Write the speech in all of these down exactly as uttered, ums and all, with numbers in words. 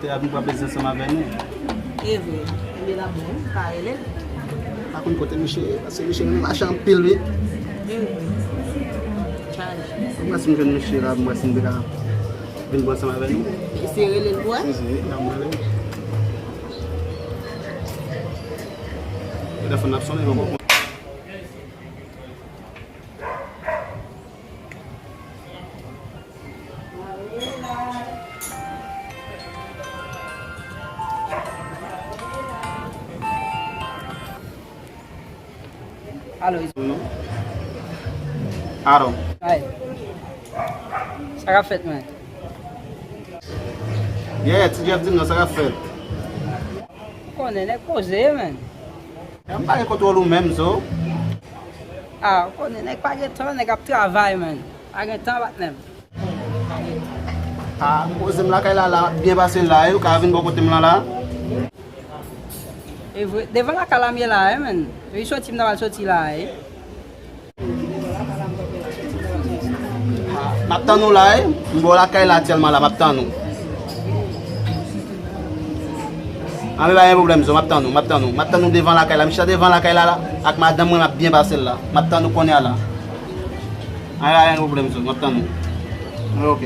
Se ap vin pran plezi ansanm avè nou. E vre. Ebyen l ap bon, pa rele l. Pa konn kote misye ye, paske misye renmen mache anpil, wi. E vre. Chaje. Mwen si m jwenn misye la, mwen si m te ka vin pran ansanm avè nou. Eseye rele l pou wè. Eseye, la mwen rele. Telefòn ap sonnen, mwen konprann. Alo. Alo. Ay. Sa k ap fèt, man? Yeah, Ti Jeff di m nan, sa k ap fèt? Ou konnen, nèg poze, man. M pa gen kontwòl ou menm, so. Ah, ou konnen, nèg pa gen tan, nèg ap travay, man. Pa gen tan, patnè m. Ah, m poze m lakay la, la, m ap byen pase la, e ou ka vin bò kote m lan la? E vre, devan lakay la m ye la, e, man. Depi soti m ta pral soti la, e. M ap tann ou la, e. M bò lakay la aktyèlman la, m ap tann ou. Anben, pa gen pwoblèm, zo, m ap tann ou, m ap tann ou. M ap tann ou devan lakay la, m chita devan lakay la, la, ak madanm mwen, m ap byen pase l la. M ap tann ou kounye a la. Anben, pa gen pwoblèm, zo, m ap tann ou. Ok.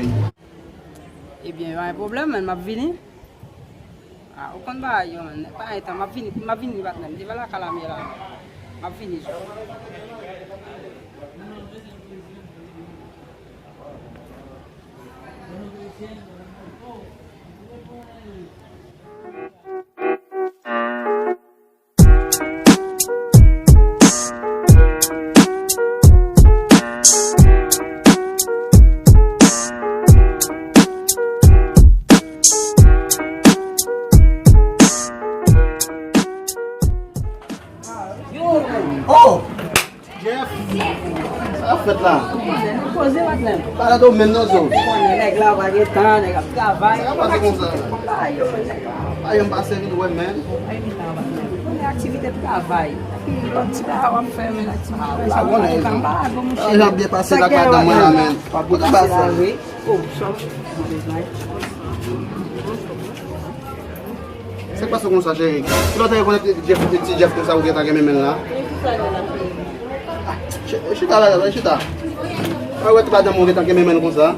Ebyen, pa gen pwoblèm, man, m ap vini. Ah, ou konn bagay yo, man. Pa gen tan, m ap vini, m ap vini, patnè m. Devan lakay la m ye la. M ap vini, zo. Oh! Jeff! Sa k ap fèt la? Koze, patnè m. Pale atò menm non, zo. Konnen nèg la pa gen tan, nèg ap travay. Sa k ap pase konsa? Pa yo, nèg la. Pa yo m pase vin wè, man. Pa yo vin la, patnè m. Konnen aktivite travay. Epi lòt ti bagay w ap fè, men aktivite. Ah, ou pa konnen. Sa k ap byen pase la ak madanm mwen la, man. Ou pa pase la, wi. Oh, sorry. Sa k pase konsa, cheri? Si w ta rekonèt Jeff, Ti Jeff konsa, ou gentan gen menm la. Ah, ch-, chita la, la, chita. A wè ti madanm ou gentan gen menm konsa.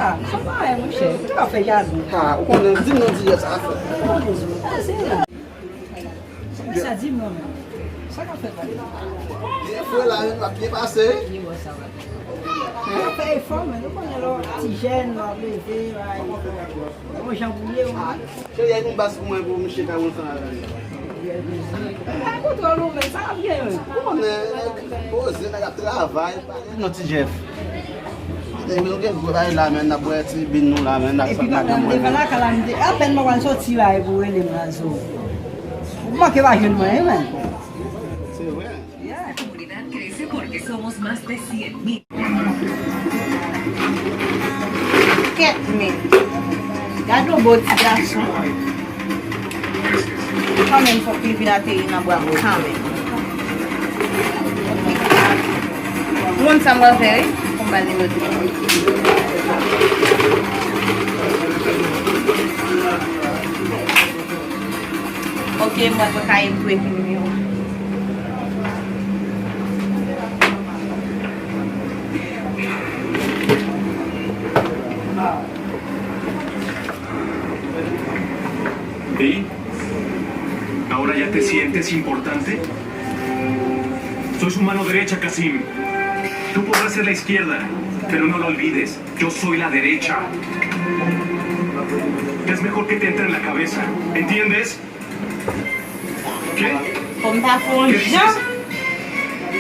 Ah, sa pa yon monchè. Ou ta fè jalou. Ah, ou konnen, di m non, Ti Jeff sa fè. Sa di m non, men. Sa k ap fèt la? Byen fre la, men, l ap byen pase. Li wè sa va. Fè efò, men, nou konnen lè w ti jèn, lè w ap leve, bay, yon jan pou ye, ou. Cheri, ay yon bas pou mwen, pou misye ka kontan la. Bay kontwòl ou, men, sa ap gen, men. Ou konnen, poze, nèg ap travay. Non, Ti Jeff. Epi nou gen gwo bagay la, men, n ap bwè ti bin nou la, men, n ap fè madanm mwen, men. Epi devan lakay la, m te, apèn mwen pral soti la, epi w rele m la, zo. Ou manke pa jwenn mwen, men. Se vre. Yeah. Comunidad crece porque somos más de cien mil. Kèt, men. Gade yon bon ti gason. Kanmenm, fòk li vin ateri nan bra m kanmenm. Ou konn sa m pral fè, wi? Fò m ba l nimewo telefòn. Ok, mwen mwen ka entri epi nimewo. ¿Y ahora ya te sientes importante? Soy su mano derecha, Kasim. Tú podrás ser la izquierda, pero no lo olvides. Yo soy la derecha. Es mejor que te entre en la cabeza, ¿entiendes? ¿Qué? Fò m ta fè yon jan.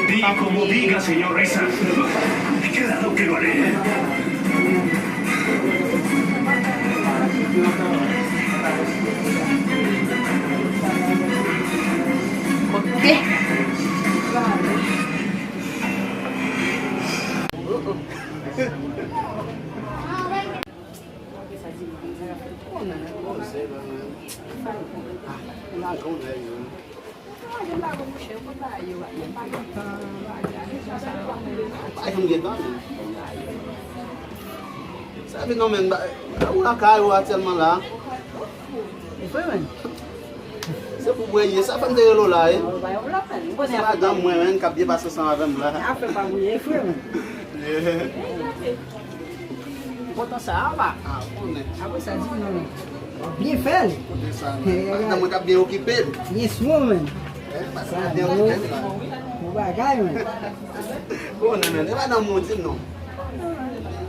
Di como diga, señor Risa. Qué claro que lo haré. Ok. Sa vin non, men, ba, ou lakay ou aktyèlman la. E vre, men. Se pou bwè ye, sa fè m te rele w la, e. Ou pa yon blan, men. Ou konnen se madanm mwen, men, k ap byen pase ansanm avè m la. Afè pa bouye, e vre, men. Yeah. Kontan sa, a pa. Ah, ou konnen. Apre sa, di non. Byen fè l. Kote sa, men. Madanm mwen k ap byen okipe m. Yes, woman. Eh, madanm mwen byen okipe m la. Bon bagay, men. Konnen, men. E madanm mwen di m non.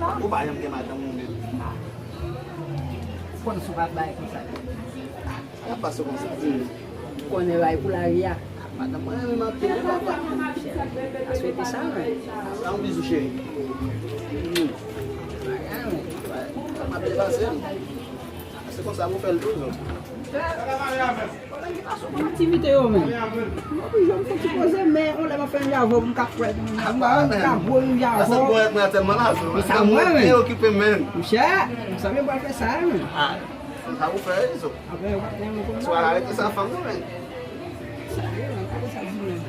Ou pa janm gen madanm ou menm. Konn sou pa bay konsa. Sa pase konsa, di m. Ou konnen bay pou lari a. Madanm mwen renmen m anpil, wi, papa. A swete sa, men. Sa yon bizou, cheri. Mm. Bagay, men. Wè, m ap depase m. Se konsa pou fè l toujou. Pwoblèm ki pase pou aktivite yo, men. Mwen oblije m fè ti poze, men yon lè m ap fè yon javò pou m ka fè, pou m ka bwè yon javò. Sa mwen, men. Mwen okipe m, men. Monchè, sa mwen pral fè sa, men. Sa pou fè, Izo. Apre, yo pa t renmen konn. Swa arete sa fanm nan, men. Sa yo, men, pa konn sa di, men.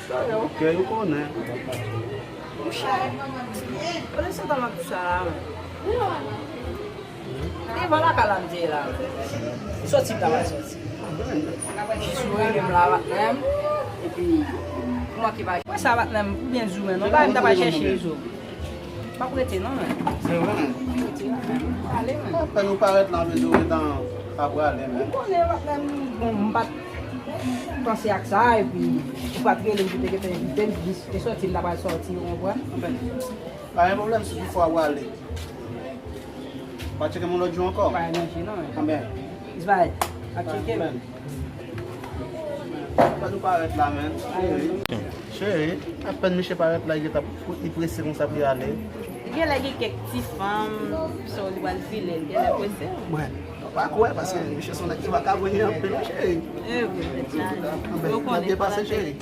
Sa yo, ok, yo konnen. Monchè, konnen se tan m ap di sa la, men. Devan lakay la m te ye la, men. Soti m ta pral soti. Jis yo rele m la, patnè m. Epi, pou mwen ki pa. Mwen sa, patnè m, ou byen di w, men. Non, pa m ta pral chèche Izo. M ap rete non, men. Se vre, men. M ap rete non, men. M ap ale, men. Apèn ou parèt la, m bezwen w gentan pa prale, men. Ou konnen, patnè m, bon, m pa t panse ak sa, epi ou pa t rele m pou te gentan envite m, jis te soti, m ta pral soti, ou konprann? Anben, pa gen pwoblèm si toutfwa w ale. W a tcheke m yon lòt jou ankò. Pa gen danje non, men. Anben. Ismaël, w a tcheke m. Anben. Apèn ou parèt la, men. Cheri, apèn misye parèt la, li gentan, li prese konsa pou li ale. Genlè gen kèk ti fanm, sa w li pral file, genlè prese. Mwen, pa kwè, paske misye se yon nèg ki vakabon anpil, wi, cheri. E wi, nèg chaje. Anben, yo konnen depase, cheri.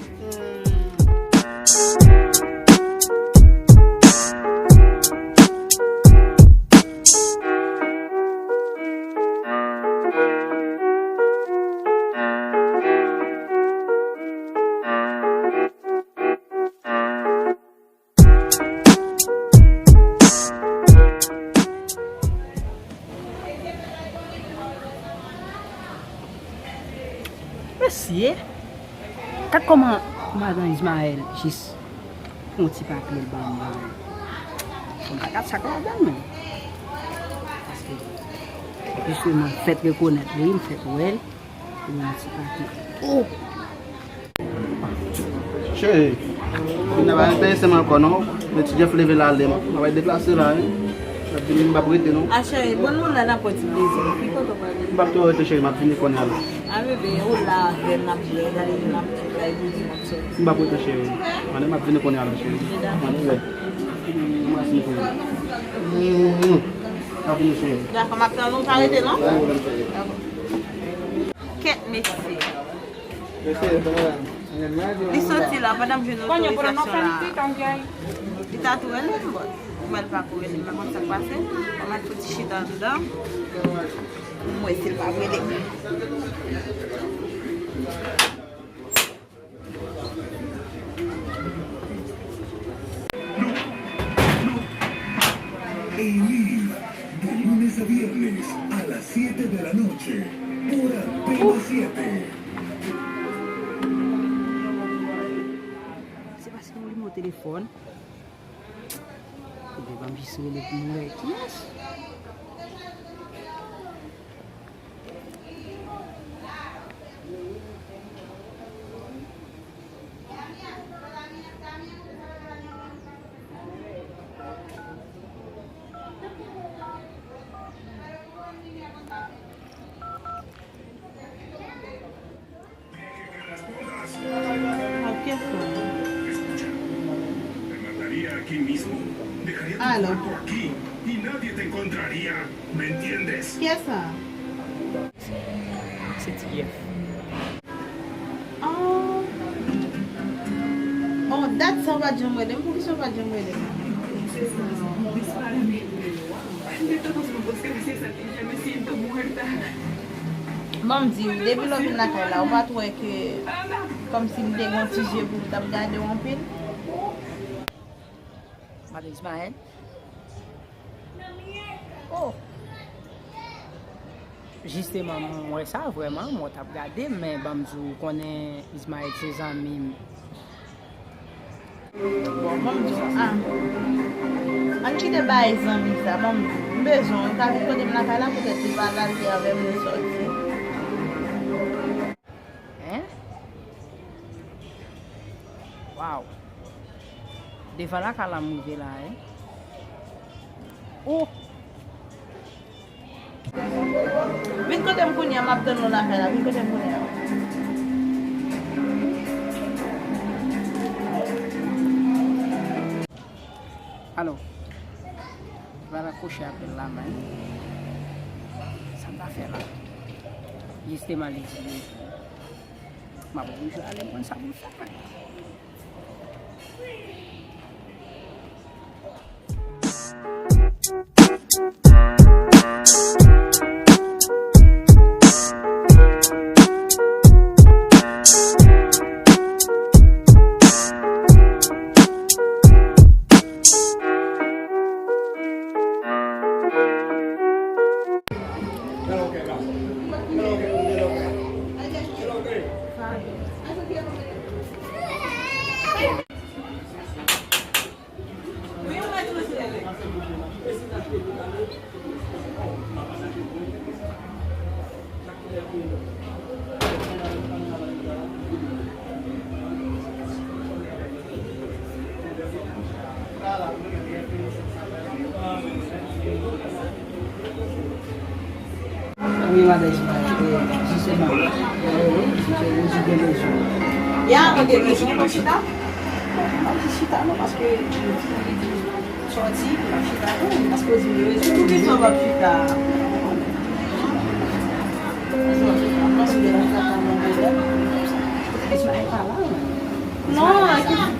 Mesye, gad kòman madan Ismaël jis pran ti papye l ban mwen. Fò m ta gad sa k ladan l menm. Paske, jisteman, m fèk rekonèt li, m fèk wè l. Yon ti papye. Oh! Cheri, kounya pa enterese m ankò non. Men Ti Jeff leve l ale, m ap deplase la, wi. M ap vini, m p ap rete non. A cheri, bon nou la n ap pran ti plezi nou. Ki kote w prale? M p ap twò rete cheri, m ap vini kounye a la. A bebe, ou la avè m, n ap bwè, gade nou n ap bay bouti, n ap sòti. M p ap rete cheri. Mande m ap vini kounye a la cheri. Mande bebe. M ap vini cheri. Dakò, m ap tann ou, pa rete non. Dakò. Kèt mesye. Li soti la, pandan m jwenn otorizasyon la. Li ta tou rele m, bon. Ou wè l pako rele m, m pa konn sa k pase. Ban m al fouti chita anndan. M wè si l p ap rele m. Elif, de lunes a viernes a las siete de la noche, por Antena siete. Se paske m limen yon telefòn. Ebyen, ban m jis rele pou m wè kiyès. Alo. Kiyès sa? Se Ti Jeff. Oh. Oh, dat sa w pa t janm rele m. Poukisa w pa t janm rele m? Ban m di w, depi lè w vin lakay la, ou pa t wè ke kòmsi m te gen yon ti je pou m t ap gade w anpil? Madan Ismaël, Jisteman, m wè sa vrèman, mwen t ap gade, men ban m di w, ou konnen Ismaël se zanmi m. Bon, ban m di w, ah. Ann kite bagay zanmi sa, ban m di w. M bezwen w, li ka vin kote m lakay la, poutèt li pa al avè m, nou sòti. Hein? Waw. Devan lakay la m rive la, hein? Oh! Vin kote m kounye a, m ap tann ou lakay la. Vin kote m kounye a. Alo. Li pa rakoche apèl la, men sa m ta fè la? Jisteman, li di, m ap oblije ale, m konn sa pou m fè. Wi, madan Ismaël, e, jisteman. Wi, wi, jisteman, ou di gen rezon. Ya, ou gen rezon, ou chita? M pa di chita, non, paske sòti, m ap chita tou, paske ou di m gen rezon. Poukisa w p ap chita? Paske ou gen rezon, m ap chita, m ap chita. Ismaël pa la, wi. Non,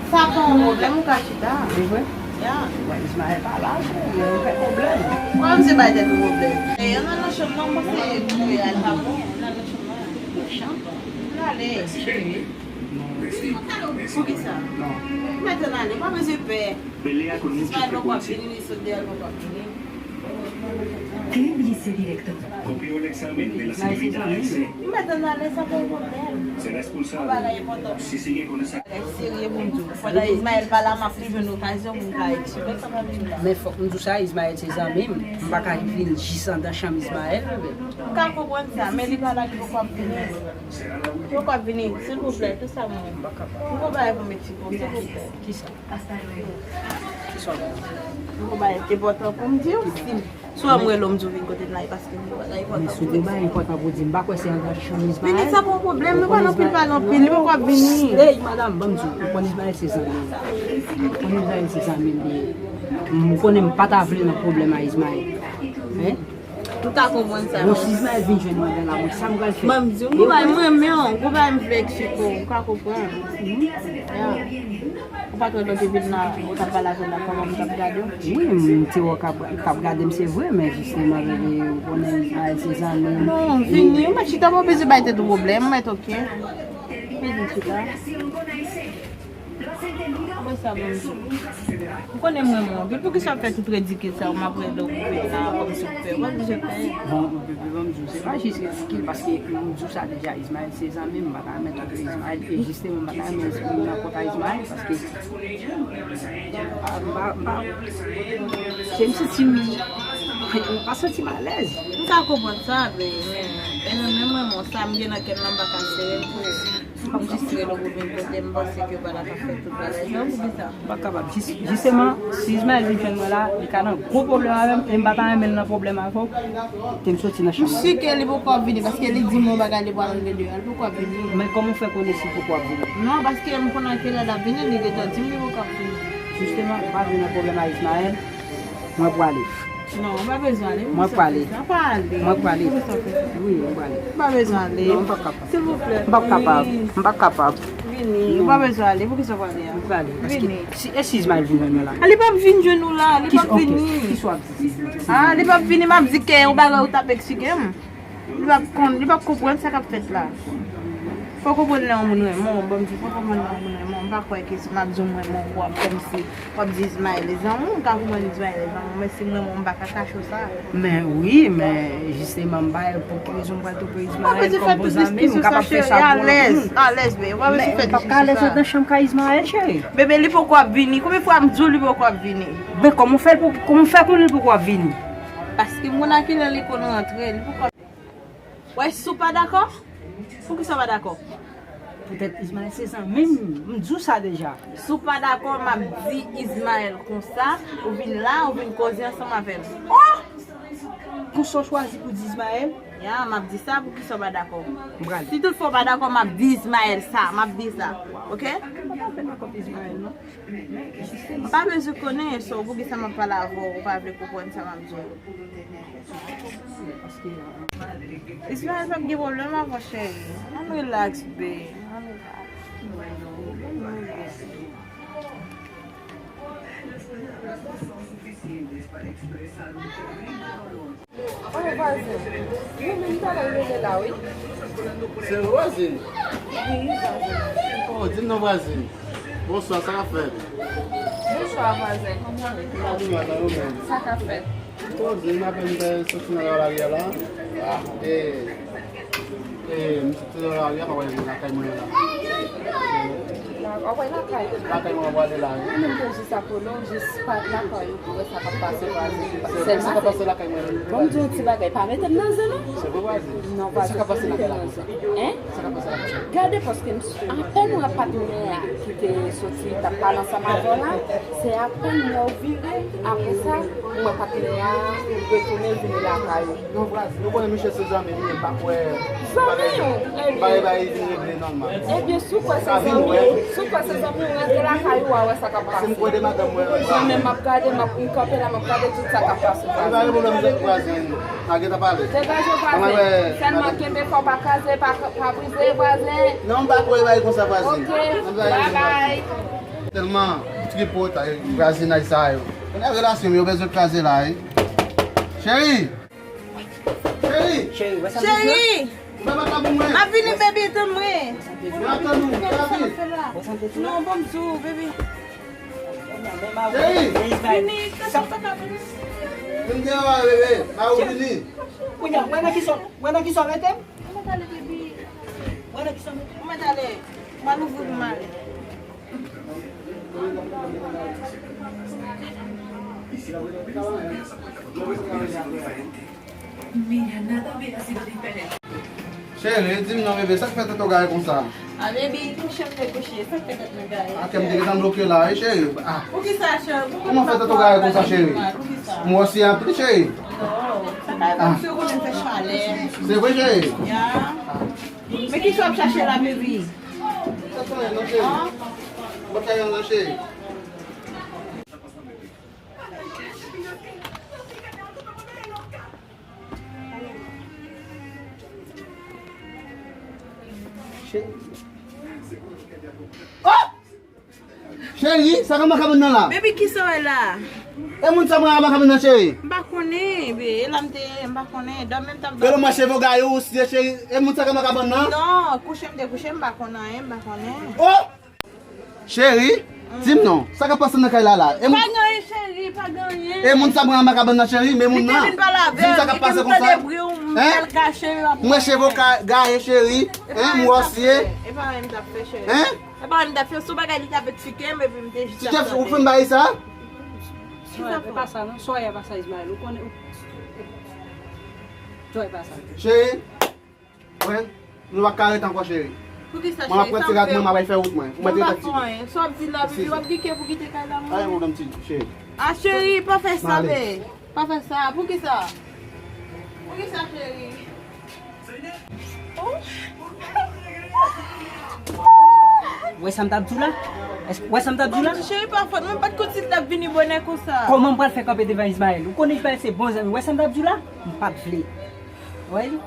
sa pa yon pwoblèm, ou ka chita. Se vre? Ya. Mwen, Ismaël pa la, se yon vrè pwoblèm. Mwen, m se bay tèt ou pwoblèm. E, ann al nan chanm nan, mwen se kouri al pa bon. Ann al nan chanm nan. Nan chanm? Ann ale. Cheri. Non. Poukisa? Non. Mèt ann ale, pa bezwen pè. Ismaël poko ap vini, li sot deyò, li poko ap vini. Clic directo. Copió el examen de la señorita Aise. M mèt ann ale, sa pa yon pwoblèm. Será expulsado. Yon bagay enpòtan. Si sigue con esa Serye pou m di w. Pandan Ismaël pa la, m ap toujou jwenn okazyon pou m ka eksprime sa m ap di w la. Men fòk m di w sa, Ismaël se zanmi m. M pa ka vin jis anndan chanm Ismaël, bebe. M ka konprann sa, men li pa la, li poko ap vini. Li poko ap vini, silvouplè, fè sa pou mwen. M gon bagay pou Meksiko, silvouplè. Kisa? Kisa w gen? M gon bagay enpòtan pou m di w, si Si w wè m rele w, m di w vin kote m la, e paske m gen bagay enpòtan pou w di. Men si w gen bagay enpòtan pou w di, m pa kwè se anndan chanm Ismaël. Vini, sa pa yon pwoblèm, nou pa nan anpil pale anpil, li poko ap vini. Ey, madanm, ban m di w, ou konn Ismaël se zanmi m. Ou konn Ismaël se zanmi m li ye. M konnen m pa ta vle nan pwoblèm a Ismaël. Hein? M ka konprann sa. Bon, si Ismaël vin jwenn mwen nan lari, sa m pral fè? Ban m di w, m gon bagay, m renmen w, gon bagay m vle eksplike w, ou ka konprann. Ya. Ou pa t wè lòt epi la, ou t ap pale avè l la, kòman m t ap gade w? Wi, m te wè w k ap, k ap gade m, se vre, men jisteman, bebe, ou konnen Ismaël se zanmi m. Non, vini, ou mèt chita, ou pa bezwen bay tèt ou pwoblèm, ou mèt oke. Vini chita. Wè sa, ban m di w. Ou konnen m renmen w anpil, poukisa w ap fè tout ridikil sa yo, m ap rele w pou vin la, kòmsi w pè, ou pa bezwen pè. Bon, bebe, ban m di w, se pa jis ridikil, paske m di w sa deja, Ismaël se zanmi m, m pa ta renmen twonpe Ismaël, e jisteman, m pa ta renmen espri m nan kont a Ismaël, paske M pa, m pa, m pa, se m santi m, m pa santi m alèz. M ka konprann sa, men, men, men mwen, mwen, sa m gen nan kè m nan, m pa ka sere l pou ou. M jis rele w pou vin kote m, panse ke w pa ta ka fè tout bagay sa yo, poukisa? M pa kapab. Jis-, jisteman, si Ismaël vin jwenn mwen la, li ka nan gwo pwoblèm avè m, e m pa ta renmen l nan pwoblèm avè w, ke m soti nan chanm nan. M si ke li poko ap vini, paske li di m yon bagay, li pral antre deyò, li poko ap vini. Men kòman w fè konnen si l poko ap vini? Non, paske m konnen ke lè l ap vini, li gentan di m li poko ap vini. Jisteman, pa vin nan pwoblèm a Ismaël. Mwen prale. Non, ou pa bezwen ale. Mwen prale. Poukisa w fè sa? Pa ale. Mwen prale. Poukisa w fè sa? Wi, mwen prale. Ou pa bezwen ale. Non, m p ap kapab. Silvouplè. M p ap kapab. M p ap kapab. Vini. Non. Ou pa bezwen ale. Poukisa w prale a? Mwen prale. Paske vini. Si, e si Ismaël vin jwenn mwen la? A, li p ap vin jwenn ou la. Li p ap vini. Kisa w ap di? A, li p ap vini, m ap di ke yon bagay ou t ap eksplike m. Li p ap konn, li p ap konprann sa k ap fèt la. Fò w konprann lè yon moun renmen w, bon, m di, fò w konprann lè yon moun renmen w. M pa kwè ke si m ap di w m renmen w, w ap kòmsi w ap di Ismaël e zanmi w, m ka konprann Ismaël e zanmi w, men si m renmen w, m pa ka kache w sa. Men wi, men jisteman, m pa wè pou ki rezon m pral twouve Ismaël kòm bon zanmi m, m kapab fè sa pou yon moun. Alèz, bebe, w pa bezwen fè diskisyon sa. Men m p ap ka alèz andan chanm kay Ismaël, cheri. Bebe, li poko ap vini. Konbyen fwa m di w li poko ap vini? Men kòman w fè pou, kòman w fè konnen li poko ap vini? Paske m konn a kilè li konn rantre, li poko ap Wè, si w pa dakò, poukisa w pa dakò? Poutèt Ismaël se zanmi m, m di w sa deja. Si w pa dakò, m ap di Ismaël konsa, ou vin la, ou vin koze ansanm avè l. Oh! Konsa w chwazi pou di Ismaël? Ya, m ap di sa, poukisa w pa dakò? M prale. Si toutfwa w pa dakò, m ap di Ismaël sa, m ap di sa. Oke? M pa dakò Ismaël, non. M pa bezwen konnen, so, poukisa m ap pale avè w, ou pa vle konprann sa m ap di w? Ismaël p ap gen pwoblèm avè w, cheri. Ann rilaks, babe. Ann rilaks. Oh, vwazen. Wi, men m ta rele la, wi. Se vwazin? Wi, vwazen. Oh, di m non, vwazin. Bonswa, sa k ap fèt? Bonswa, vwazen. Kòman w ye? Sa k ap fèt? Oh, di m apèn m te soti nan lari a la. E, e, m soti nan lari a, pa wè lakay mwen la. La, w ap wè lakay? Lakay mwen w ap wè la, wi. Mwen menm te jis apele w, jis pa lakay ou pou wè sa k ap pase vwazen. Sèlman sa k ap pase lakay mwen. Bon, m di yon ti bagay, pa mete m nan zen non. Se vre, vwazen. Non, vwazen, pa mete m nan zen. Hein? Sa k ap pase lakay mwen? Gade, paske m, apèn m wè patnè a ki te soti, t ap pale ansanm avè w la, se apèn m wè w vire, apre sa, m wè patnè a retounen vini lakay ou. Non, vwazen, nou konnen misye se zanmi m, m pa kwè. Zanmi w? Ebyen. Bagay, bagay vin regle nòmal. Ebyen, si w kwè se zanmi w, si w kwè se zanmi w, rantre lakay ou a wè sa k ap pase. Paske m kwè de madanm mwen. Mwen menm, m ap gade, m ap, m kanpe la, m ap gade tout sa k ap pase. Pa gen pwoblèm, vwazen. A, gentan pale. Degaje w, vwazen. Sèlman kenbe fò, pa kraze, pa, pa brize, vwazen. Non, m pa kwè bagay konsa, vwazen. Ok, bye bye. Tèlman tripotay, vwazinay sa yo. Kounye a relasyon m yo bezwen kraze la, wi. Cheri! Cheri! Cheri, wè sa m di la? Cheri! Ou pa pa ka pou mwen. M ap vini, baby, tann mwen. M ap tann ou, m ap vini. Non, bon, m di w, baby. Cheri! Vini, tann sa, tann sa, baby. Vin deyò a, bebe. Ma ou vini. Kounye a, mwen nan ki sòt, mwen nan ki sòt rete? Mwen nan ki sòt rete? Mwen nan ki sòt rete? Mwen ale. Mwen louvri pou m ale. Cheri, di m non, bebe, sa k fè tèt ou gaye konsa? A, baby, kouche m te kouche, sa k fè tèt mwen gaye? A, kè m te gentan bloke la, wi, cheri. A. Poukisa, cheri? Kòman fè tèt ou gaye konsa, cheri? Poukisa? M wè w si anpil, cheri. Non, sa gaye konsa, ou konnen fè chalè. Se vre, cheri? Ya. Men kisa w ap chache la, baby? Sa fè anyen non, cheri. Mwen fè anyen non, cheri. Cheri. Oh! Cheri, sa k anba kabann nan la? Baby, kisa w wè la? E moun sa mwen anba kabann nan, cheri? M pa konnen, be, e la m te ye, m pa konnen. Dòmi m t ap dòmi. Gade mwen cheve w gaye ou siye, cheri. E moun sa k anba kabann nan? Non, kouche m te kouche, m pa konn anyen, m pa konnen. Oh! Cheri, di m non, sa k ap pase nan kay la la? E moun... Pa gen anyen, cheri, pa gen anyen. E moun sa mwen anba kabann nan, cheri, men moun nan. Li te vin pale avè m, li te tande bri w, m fè l kache, l ap... Mwen cheve w ka-, gaye, cheri. Hein, m wè w siye. E pa anyen m t ap fè, cheri. Hein? E pa anyen m t ap fè, se yon bagay li t ap eksplike m, epi m te jis ap tande. Ou fin bay sa? Non, e pa sa non, sa w wè a pa sa, Ismaël. Ou konnen, ou, sa w wè a pa sa. Cheri, wè, nou pa ka rete ankò, cheri. Poukisa, cheri? Mwen ap pran ti rad mwen, m ap al fè wout mwen. Ou mèt rete ak ti... Sa w ap di la, baby, w ap di ke pou kite kay la, mwen. Pa gen pwoblèm, ti cheri. A, cheri, pa fè sa, be. Pa fè sa. Poukisa? Poukisa, cheri? Wè sa m t ap di w la? Èske, wè sa m t ap di w la? Bon, cheri, pa fòt mwen, m pa t konn si l t ap vini bonè konsa. Kòman m pral fè kanpe devan Ismaël? Ou konnen Ismaël se bon zanmi. Wè sa m t ap di w la? M p ap vle. Wè li?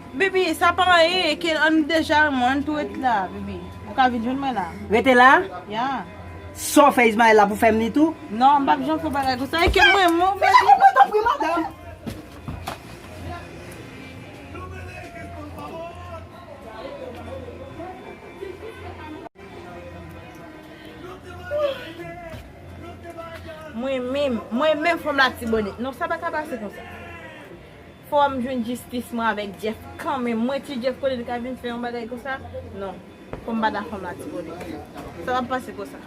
Baby, sa pa anyen, ke ann deja, mwen, ann tou ret la, baby. Ou ka vin jwenn mwen la. Rete la? Ya. Sa w fè Ismaël la pou fè m li tou? Non, m p ap janm fè bagay konsa. E ke mwen, mwen, mwen, mwen, tanpri, madanm. Mwen menm, mwen menm fanm Latibonit. Non, sa pa ka pase konsa. Fò m jwenn jistis mwen avèk Jeff kanmenm. Mwen ti Jeff kote li ka vin fè yon bagay konsa? Non. Fò m pa ta fanm Latibonit. Sa pa pase konsa.